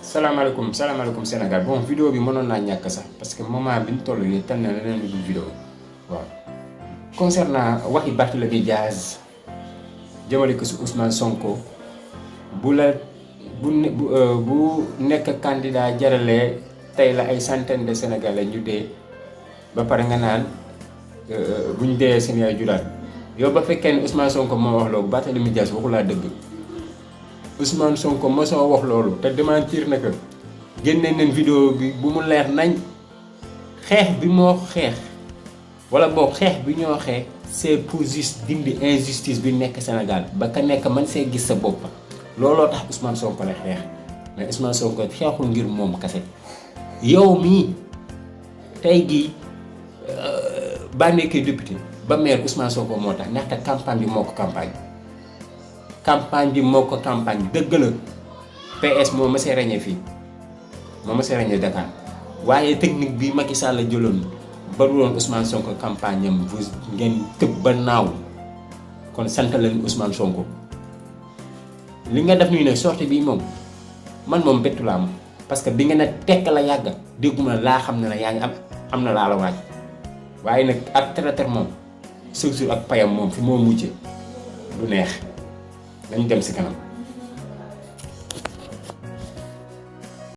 salaamaaleykum Sénégal bon vidéo bi mënoon naa ñàkk sax parce que moment bi ñu toll nii tànn na leneen lu dul vidéo waaw. concernant waxi Barthélémy Dias jëmale ko si Ousmane Sonko bu nekk candidat jaralee tey la ay centaine de sénégalais ñu dee ba pare nga naan buñ dee seen yaay juraat yow ba fekkee ne Ousmane Sonko moo wax loolu Barthélémy Dias waxulaa dëgg. Ousmane Sonko mosoo wax loolu te démentir na ko génne nañ vidéo bi bu mu leer nañ xeex bi moo xeex wala boog xeex bi ñoo xeex c'est pour juste dindi injustice bi nekk Sénégal ba ka nekk man see gis sa bopp looloo tax Ousmane Sonko la xeex mais Ousmane Sonko xeexul ngir moom kese yow mii tey gii ba nekkee député ba maire Ousmane Sonko moo tax ndaxte campagne bi moo ko campagne dëgg la PS moo ma see ràññee fii moo ma see ràññee Dakar waaye technique bi Macky Sall la jëloon ba woon Ousmane Sonko campagne am vous ngeen tëb ba naaw kon sant leen Ousmane Sonko li nga def nii ne sortie bii moom man moom bettu laa am parce que bi nga ne tekk la yàgg dégguma laa xam ne la yaa ngi am na laa la waaj waaye nag ak traiteur moom chaque jour ak payam moom fi moo mujjee du neex dañu dem si kanam.